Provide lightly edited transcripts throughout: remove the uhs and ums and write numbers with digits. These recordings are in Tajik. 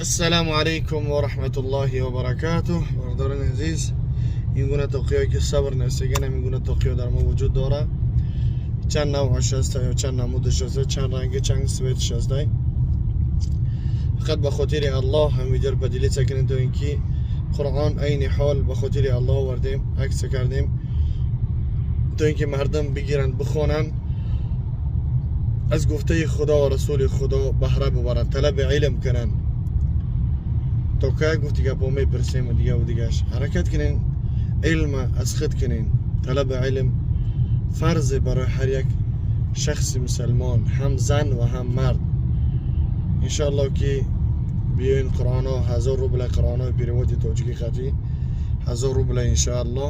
Ассалому алайкум ва раҳматуллоҳи ва баракатуҳ. Бародарони азиз, ин гуна тоқиё ки сабр нависаган, ин гуна тоқиё дар мо вуҷуд дорад. Чанд навъаш ҳаста ё чанд намудаш ҳаста, чанд ранги, чанд цвет ш ҳаста. Фақат ба хотири Аллоҳ ҳам видеоро поделиться кунед, то ин ки Қуръон айни ҳол ба хотири Аллоҳ овардем, акция кардем, то ин ки мардум бигиранд, бихонанд, аз гуфтаи Худо ва Расули Худо баҳра бубаранд, талаби илм кунанд. То кай гуфти гапҳо мепурсем дигаву дигаш. Ҳаракат кунен, илма аз худ кунен. Талаби илм фарзе барои ҳар як шахси мусалмон, ҳам зан ва ҳам мард. Иншоалло ки биёин, Қуръонҳо 1000 рубла, қуръонҳои перевод и тоҷикӣ қатӣ 1000 рубла, иншоалло,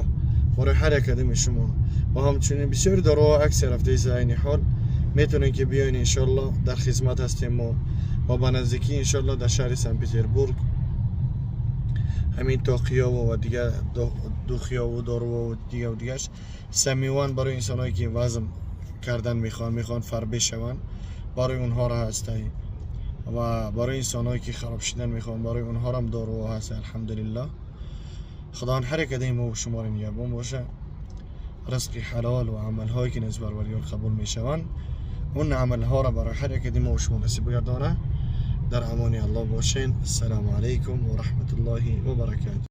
барои ҳар як кадами шумо. Ва ҳамчунин бисёри дороҳо акция рафтаиса айни ҳол, метавонем ки биёин, иншоалло, дар хизмат ҳастем мо. Ва ба наздикӣ, иншоалло, дар шаҳри Санкт Петербург ҳамин тоқиёву ва дигар духиёву дорувову дигаву дигаш самиван барои инсонҳое ки вазм кардан мехоҳанд, мехоҳанд фарбе шаванд, барои онҳоро ҳастай ва барои инсонҳое ки хароб шидан мехоҳанд, барои онҳорам доруҳо ҳаст. Алҳамдулиллоҳ, Худованд ҳар як кадаи мо шуморо нигаҳбон боша. Ризқи ҳалол ва амалҳое ки назди Парвардигор қабул мешаванд, он амалҳоро барои ҳар як кадаи мо шумо насиб гардона. Дар амони Аллоҳ бошен. Ассалому алайкум ва раҳматуллоҳи ва баракатуҳ.